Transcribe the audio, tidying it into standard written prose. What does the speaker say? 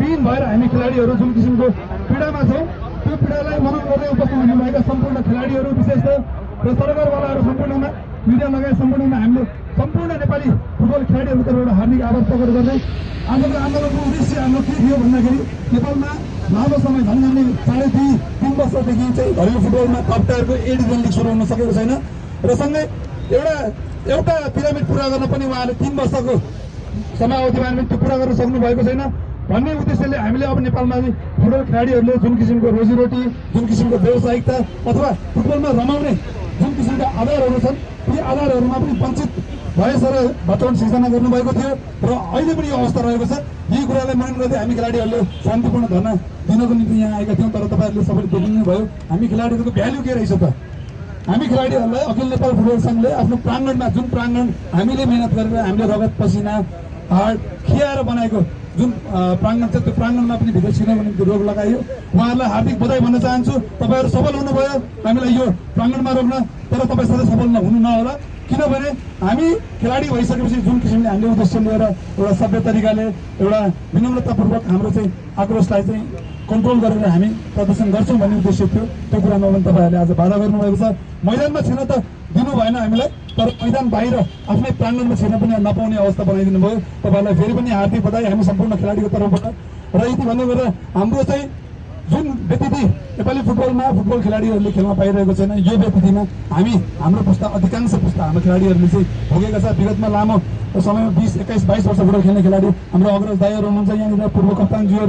विहीन भएर हामी खेलाडीहरू जुन किसिमको पीडामा छौँ त्यो पीडालाई मनन गर्दै उपस्थित हुनुभएका सम्पूर्ण खेलाडीहरू विशेष र सरकारवालाहरू सम्पूर्णमा मिडिया लगायत सम्पूर्णमा हामीले सम्पूर्ण नेपाली फुटबल खेलाडीहरूको तर्फबाट हार्दिक आभार प्रकट गर्दै आजको आन्दोलनको उद्देश्य हाम्रो के थियो भन्दाखेरि नेपालमा लामो समय झन्डै 3.5 वर्षदेखि चाहिँ घरेलु फुटबलमा टप टायरको ए डिभिजन लिग सुरु हुन सकेको छैन र सँगै एउटा पिरामिड पुरा गर्न पनि उहाँले 3 वर्षको समयावधिमा त्यो पुरा गर्न सक्नु भएको छैन भन्ने उद्देश्यले हामीले अब नेपालमा फुटबल खेलाडीहरूले जुन किसिमको रोजीरोटी जुन किसिमको व्यावसायिकता अथवा फुटबलमा रमाउने जुन किसिमका आधारहरू छन् ती आधारहरूमा पनि वञ्चित भएसर वातावरण सिर्जना गर्नुभएको थियो र अहिले पनि यो अवस्था रहेको छ। यही कुरालाई मनन गर्दै हामी खेलाडीहरूले शान्तिपूर्ण धरना दिनको निम्ति यहाँ आएका थियौँ। तर तपाईँहरूले सबैले देख्नु भयो हामी खेलाडीहरूको भ्याल्यु के रहेछ त। हामी खेलाडीहरूलाई अखिल नेपाल फुटबल सङ्घले आफ्नो प्राङ्गणमा जुन प्राङ्गण हामीले मेहनत गरेर हामीले रगत पसिना हाड खियाएर बनाएको जुन प्राङ्गण छ त्यो प्राङ्गणमा पनि भित्र छिर्नको निम्ति रोक लगाइयो। उहाँहरूलाई हार्दिक बधाई भन्न चाहन्छु। तपाईँहरू सफल हुनुभयो हामीलाई यो प्राङ्गणमा रोक्न, तर तपाईँ सधैँ सफल हुनु नहोला, किनभने हामी खेलाडी भइसकेपछि जुन किसिमले हामीले उद्देश्य लिएर एउटा सभ्य तरिकाले एउटा विनम्रतापूर्वक हाम्रो चाहिँ आक्रोशलाई चाहिँ कन्ट्रोल गरेर हामी प्रदर्शन गर्छौँ भन्ने उद्देश्य थियो। त्यो कुरामा पनि तपाईँहरूले आज बाधा गर्नुभएको छ। मैदानमा छिर्न त दिनु भएन हामीलाई, तर मैदान बाहिर आफ्नै प्राङ्गणमा छिर्न पनि नपाउने अवस्था बनाइदिनु भयो। तपाईँहरूलाई फेरि पनि हार्दिक बधाई हामी सम्पूर्ण खेलाडीको तर्फबाट। र यति भन्दै गर्दा हाम्रो चाहिँ जुन व्यतिथि नेपाली फुटबलमा फुटबल खेलाडीहरूले खेल्न पाइरहेको छैन, यो व्यतिथिमा हाम्रो पुस्ता अधिकांश पुस्ता हाम्रो खेलाडीहरूले चाहिँ भोगेका छ। विगतमा लामो समयमा 20, 21, 22 वर्ष फुटबल खेल्ने खेलाडी हाम्रो अग्रज दाइहरू हुनुहुन्छ, यहाँनिर पूर्व कप्तानजीहरू